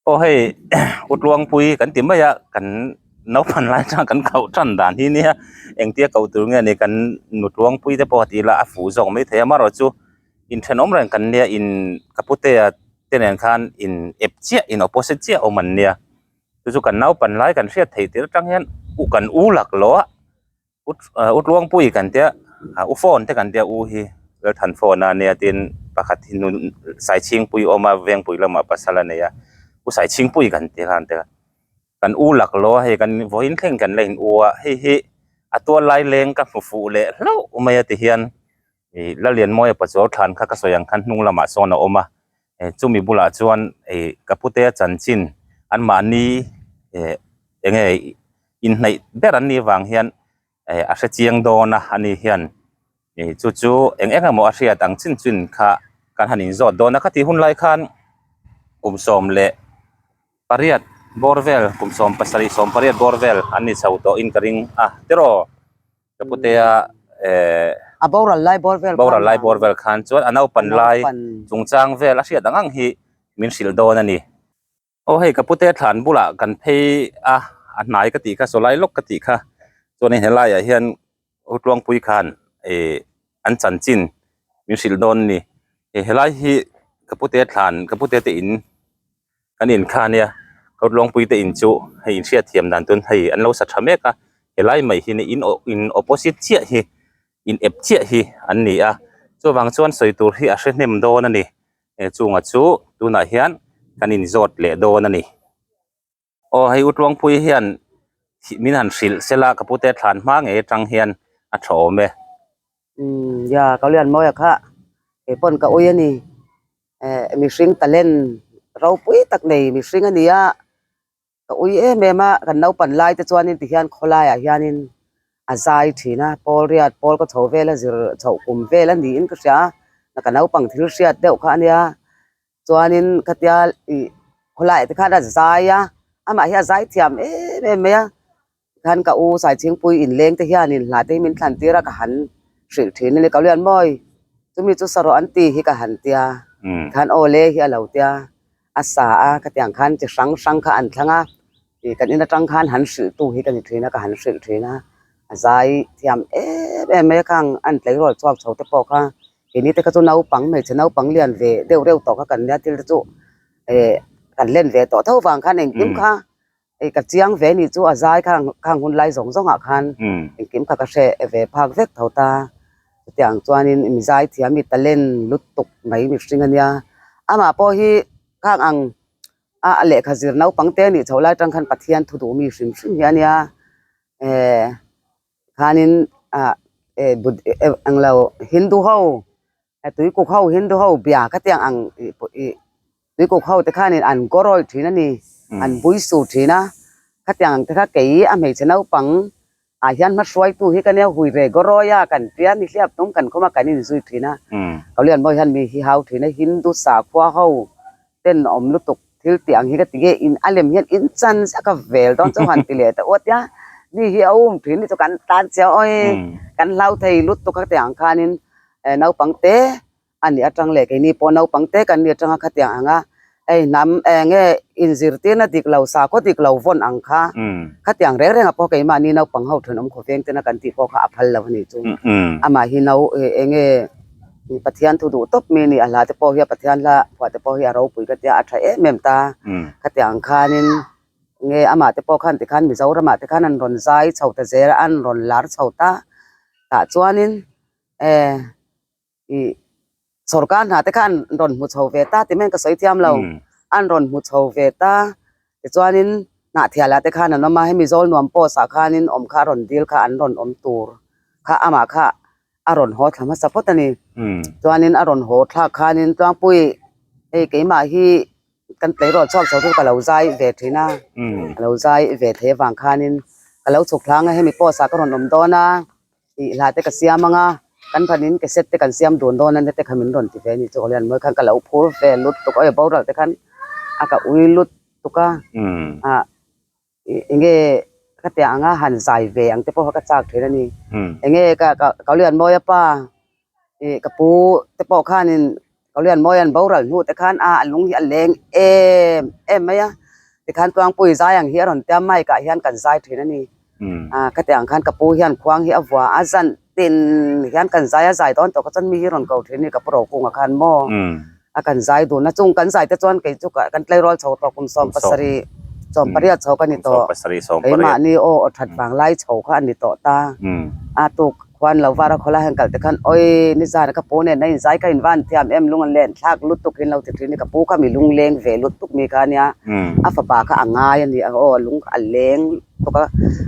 Aw hei Utluangpui kan ti mai a kan naupang lai atang kan koh tan dan hi nia engtia koh tur nge ni kan nutluangpui te pawh a ti ila a fuh zawk mai thei a amaherawhchu inthenawm reng kan nia in ka putea te nen khan in ep chiah in opposite chiah awm an nia chu chu kan naupang lai kan hriat theih tir atang hian u kan u laklawh a. U Tluangpui kan tia u phone te kan tia u hi Lalthan phone a nia tin pakhat hi nun Saichhingpui a awm a Vengpui lamah pasal a nei a u Saichhingpui kan ti khan tia kan u laklawh a hei kan vawiin thleng kan la in u a hei hi a tual lai leng ka hmu fuh leh hlauh mai a ti hian ih Lalianmawia pachuau thlan kha ka sawi ang khan hnung lamah sawn a awm a chumi bulah chuan ih ka putea chanchin anmahni eh eng nge inhnaih ber an nih vang hian eh a hre chiang dawn a ani hian ih chu chu eng eng emaw a hriat ang chin chin kha kan han inzawt dawn a khatih hun lai khan kum 18 bawr vel kum 17 18 bawr vel an ni chho tawh in ka ring a tiraw ka putea eh a boral lai bawr vel boral lai bawr vel khan chuan a naupan lai chungchang vel a hriat ang ang hi min hrilh dawn a ni. Aw hei ka pute thlan bulah kan phei a a hnai ka tih kha saw lai lawk ka tih kha chuanin helaiah hian Utluangpui khan ih an chanchin min hrilh dawn a ni ih helai hi ka pute thlan ka pute te in kan in kha ania Utluangpui te in chu hei in hriatthiam dan chuan hei an lo sa tha mek a helai mai hi in in opposite chiah hi in ep chiah hi an ni a chuvang chuan sawi tur hi a hre hnem dawn a ni. He chunga chu tunah hian kan inzawt leh dawn a ni. Aw hei U Tluangpui hian min han hrilh sela ka pute thlan hma ngei atang hian a tha awm e. Umm ya ka Lianmawia kha kei pawn ka ui a ni. Eh mihring talent ropui tak nei mihring a ni a. Ka ui em em a, kan naupan lai te chuanin tihian khawlaiah hianin a zai thin a, pawl riat pawl ka chho vel a zir chhoh kum vel a niin ka hria a, ka naupang thil hriat deuh kha a nia, chuanin khatia ih khawlaiah te khan a zai a, amah hi a zai thiam em em mai a. Khan ka u Saichhingpui inleng te hianin hla te hi min thlan tir a ka han hrilh thin a ni. Ka lian mawi chumi chu sarawh an ti hi ka han tia khan aw le hi a lo tia a sa a khatiang khan chi hrang hrang kha an thlang a ih kan in atang khan han hrilh tu hi ka ni thin a ka han hrilh thin a a zai thiam em em mai a khang an tleirawl chhuak chho te pawh kha keini te kha chu naupang hmeichhe naupang lian ve deuh reuh tawh kha kan nia thil te chu eh kan len ve tawh tho vang khan engkim kha. Hei ka chiang ve ni chu a zai kha khang hun lai zawng zawngah khan engkim kha ka hre ve phak vek tho ta. Chutiang chuanin mi zai thiam mi talent lutuk mai mihring a nia. Amah pawh hi khang ang a lehkha zir naupang te nih chhoh lai atang khan Pathian thu duh mi hrim hrim hi a nia. Ehh khanin ah eh englo Hindu ho Tuikuk ho Hindu ho bia ka tiang ang ih Tuikuk ho te khanin an gawrawi thin a ni, an bui sur thin a, khatiang ang te kha kei a hmeichhe naupang ah hian hmahruaitu hi ka nia hui ve gawrawi a kan tia ni hliap tum kan khawm a kan inzui thin a, Kaulianmawi hian mi hi hau thin a, Hindu sakhua ho ten awm lutuk thil tih ang hi ka ti nge in a lem hian in chan zia ka vel dawn chauh han ti leh ta uat a, mi hi a um thin ni chu kan tan chiah awi kan hlau thei lutuk khatiang ang khanin naupang te a nih atang leh keini pawh naupang te kan ni atanga khatiang ang a hei hnam eng nge inzirtirna dik lo sakhaw dik lo vawn ang kha khatiang reng reng ah pawh keimahni naupang ho thenawm khawveng tena kan tih pawh kha a phal lo a nih chu amah hi nau eng nge Pathian thu duh tawp mi a ni a hla te pawh hi a Pathian hla phuah te pawh hi a ropui ka tia a tha em em ta khatiang khanin nge amah te pawh khan tikhan Mizoramah te khan an rawn zai chho ta zel a an rawn lar chho ta tah chuanin eh. Ih sorkar hna te kha an rawn hmu chho ve ta tih mai ka sawi thiam lo an rawn hmu chho ve ta tichuanin Hnahthialah te khan an awm a hemi zawl nuam post ah khanin awm kha a rawn dil kha an rawn awm tur kha amah kha a rawn haw thla hmasa phawt a ni chuanin a rawn haw thlak khanin Tluangpui hei keimah hi kan tleirawl chhuak chho chu ka lo zai ve thin a ka lo zai ve thei avang khanin ka lo chhuk thlang a hemi post ah ka rawn awm dawn a. Tih hla te ka siam ang a, kan phanin cassette te kan siam dun dawn a nia te kha min rawn ti ve a ni chu ka lian mawi khan ka lo phur ve lutuk a, boral te khan a ka ui lutuk a, ah enge ka tiang anga han zai ve ang te pawh kha ka chak thin a ni, enge ka ka lian mawi a pa ih ka pu te pawh khanin. Kalianmawia'n boral hnu te khan a a lung hi a leng em em mai a tikhan Tluangpui zai ang hi a rawn tia mic ah hian kan zai thin a ni a khatiang khan ka pu hian khuang hi a vua a zan tin hian kan zai a zai dawn tawh kha chuan mi hi rawn ko thin a ni ka pu Rokunga khan maw a kan zai dun a chung kan zai te chuan kei chu kan tleirawl chho tawh kum 70 18 chho ka ni tawh keimahni aw aw that vang lai chho kha a ni tawh ta a tuk khuan lo var a khawlai han kal te khan awi nizan ka pu nen a inzai ka invan thiam em lung an len thlak lutuk hi an lo ti thin a ka pu kha mi lung leng ve lutuk mi kha ania a fapa kha a ngai a ni a aw lung kha a leng bawk a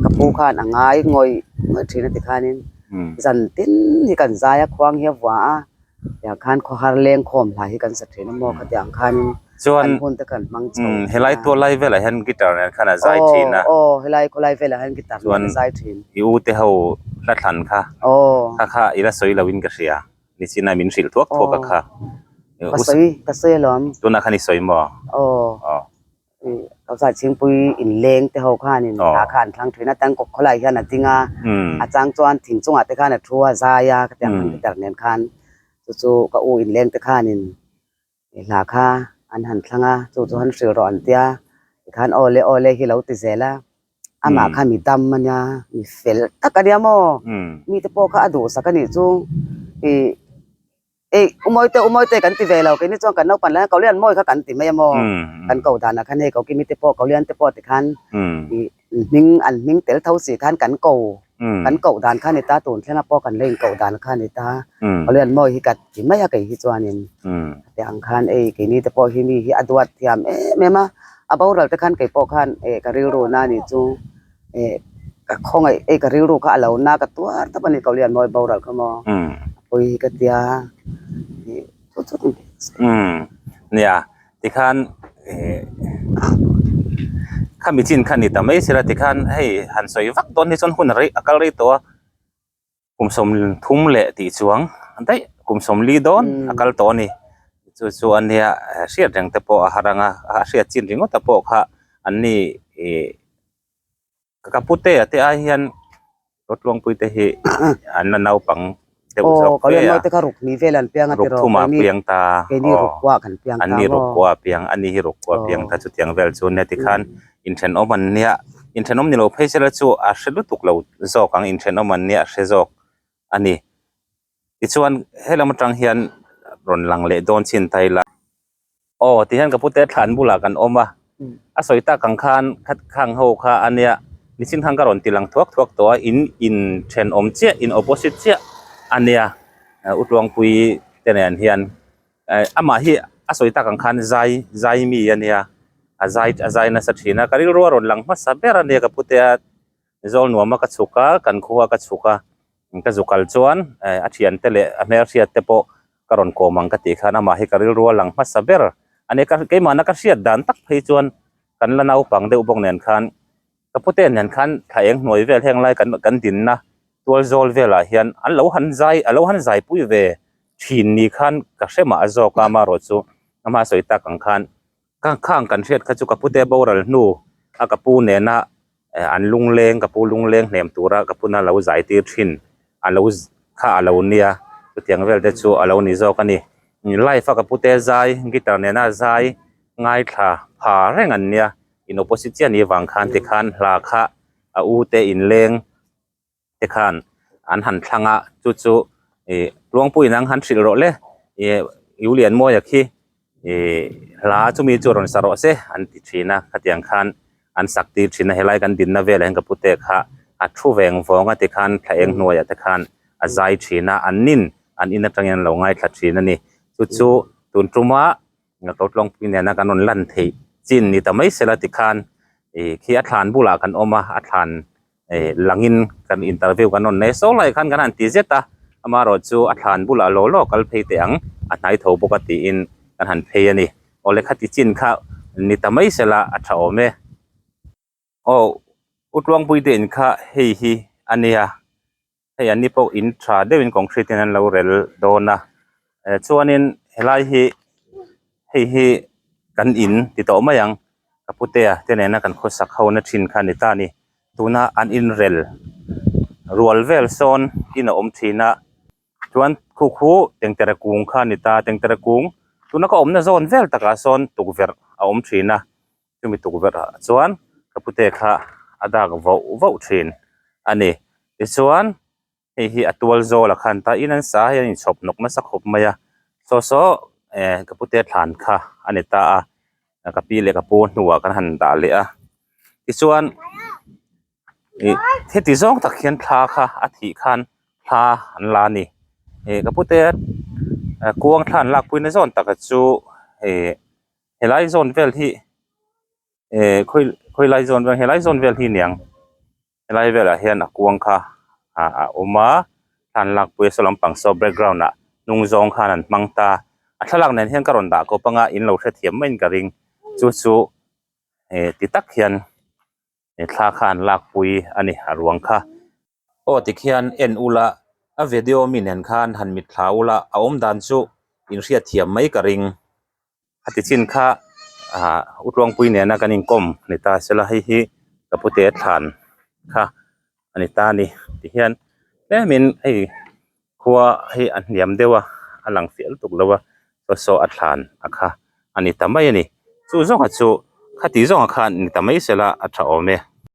ka pu khan a ngai ngawih ngawih thin a ti khanin zan tin hi kan zai a khuang hi a vua a. Tiang khan khawhar leng khawm hla hi kan sa thin a maw khatiang khanin Chuan kan hun te kan hmang chho umm helai tual lai velah hian guitar nen khan a zai thin a. Aw aw helai khawlai velah hian guitar nen a zai thin. Chuan i u te ho hla thlan kha aw kha kha i la sawi lo in ka hria nichina min hrilh thuak thuak a kha. Ka sawi ka sawi alawm. Tunah khan i sawi maw? Aw. Aw. Chhingpui inleng te ho khanin hla kha an thlang thin a, tan kawp khawlai hian a ding a, a chang chuan thing chungah te khan a thu a zai a, khatiang han guitar nen khan chu chu ka u inleng te khanin hla kha an han thlang a, chu chu han hrilh rawh an tia, tikhan aw le aw le hi lo ti zel a, amah kha mi dam a nia, mi fel tak a nia maw, mite pawh kha a duhsak a nih chu ih. Ei, u Mawite, u Mawite kan ti ve lo, keini chuan kan naupang lai Kolian Mawi kha kan ti mai a maw? Kan ko danah khan hei Kokimi te pawh, Kolian te pawh tikhan ih hming an hming tel tho si khan kan ko, kan koh dan kha a ni ta, tun thlenga pawh kan la inkoh dan kha a ni ta, Kolian Mawi hi ka ti mai a kei hi chuanin hetiang ang khan ei keini te pawh hi mi hi a duat thiam em em a, a boral te khan kei pawh khan eh ka rilru na a nih chu eh ka khawngaih ei ka rilru kha a lo na ka tuar tawp a ni Kolian Mawi boral kha maw. A pawi hi ka tia ih chu chu ni Umm nia tikhan eh khami chin kha ni ta mai sela tikhan hei han sawi vak dawn hi chuan hun a rei a kal rei tawh a kum 30 leh tih chuang daih kum 40 dawn a kal tawh a ni chu chu a nia hriat reng te pawh a har ang a a hriat chin ringawt a pawh kha an ni ih Ka pute a te ai hian Rotluangpui te hi an la naupang deuh zawk fe a. Ruk thum ah piang ta aw an ni ruk kua a piang ani hi ruk kua a piang ta chutiang vel chu nia tikhan inthenawm an nia inthenawm ni lo phei sela chu a hre lutuk lo zawk ang inthenawm an nia a hre zawk a ni. Tichuan helam atang hian rawn lang leh dawn chin ta ila. Aw ti hian ka pute thlan bulah kan awm a, a sawi tak ang khan khat khang ho kha a nia nichin khan ka rawn ti lang thuak thuak tawh a in in thenawm chiah in opposite chiah a nia u Tluangpui te nen hian eh amah hi a sawi tak ang khan zai zai mi a nia a zai a zai nasa thin a ka rilru a rawn lang hmasa ber a nia ka pute a zawl nuam a ka chhuk a kan khua ka chhuk a. Ka zu kal chuan a thiante leh a hmelhriat te pawh ka rawn kawm ang ka tih khan amah hi ka rilru a lang hmasa ber a ni. Keimahna ka hriat dan tak phei chuan kan la naupang deuh bawk nen khan ka pute nen khan thla eng hnuai vel heng lai kan kan dinna tual zawl velah hian an lo han zai a lo han zaipui ve thin ni khan ka hre mah zawk a amaherawhchu amah sawi tak ang khan Khang kan hriat kha chu ka pute boral hnu a ka pu nena an lungleng ka pu lungleng hnem tura ka puna lo zai tir thin a lo kha a lo nia chutiang vel te chu a lo ni zawk a ni live a ka pute zai guitar nena zai ngaithla pha reng an nia in opposite chiah ni vang khan tikhan hla kha a u te inleng te khan an han thlang a chu chu ih Tluangpuiin ang han hrilh rawh le ih Iulianmawia khi ih hla chumi chu rawn sa rawh se an ti thin a khatiang khan an sak tir thin a helai kan dinna velah hian ka pute kha a thu veng vawng a tikhan thla eng hnuaiah te khan a zai thin a an nin an in atangin an lo ngaithla thin a ni chu chu tun tuma Tluangpui nena kan rawn lan theih chin ni ta mai sela tikhan ih khi a thlan bulah kan awm a a thlan eh langin kan interview kan rawn nei saw lai khan kan han ti zet a amaherawh chu a thlan bulah law law kal phei teh ang a hnai tho bawk a tiin kan han phei a ni awle khati chin kha ni ta mai sela a tha awm e aw u Tluangpui te in kha hei hi a nia hei an ni pawh in tha deuhin concrete in an lo rel dawn a eh chuanin helai hi hei hi kan in ti tawh mai ang ka putea te nena kan khawsak ho na thin kha a ni ta a ni tuna an inrel rual vel sawn in a awm thin a chuan khu khu tengtere kung kha a ni ta tengtere kung. Tuna ka awmna zawn vel takah sawn tukverh a awm thin a chumi tukverh ah chuan ka pute kha a dak voh voh thin a ni tichuan hei hi a tual zawl a khan ta in an sa a hei an inchhawp nawk nasa khawp mai a saw saw eh ka pute thlan kha a ni ta a ka pi leh ka pu hnuah kan han dah leh a tichuan ih heti zawng tak hian thla kha a thih khan thla an la a ni ih ka pute kuang thla an lakpui na zawn taka chu ih helai zawn vel hi eh khawi khawi lai zawn vel helai zawn vel hi aniang helai velah hian a kuang kha ah a awm a thla an lakpui a saw lampang saw background ah hnung zawng khan an hmang ta a thlalak nen hian ka rawn dah kawp anga in lo hrethiam maiin ka ring chu chu eh ti tak hian. he thla kha an lakpui a ni a ruang kha. Aw tikhian en ula a video mi nen khan han mit thla ula a awm dan chu in hriat thiam mai ka ring. A ti chin kha ah Utluangpui nena kan inkawm ni ta sela hei hi ka pute thlan kha a ni ta a ni tihian tlemin hei khua hi a hniam deuh a a lang fiah lutuk lo a saw saw a thlan a kha a ni ta mai a ni chu zawnga chu khati zawnga khan ni ta mai sela a tha awm e.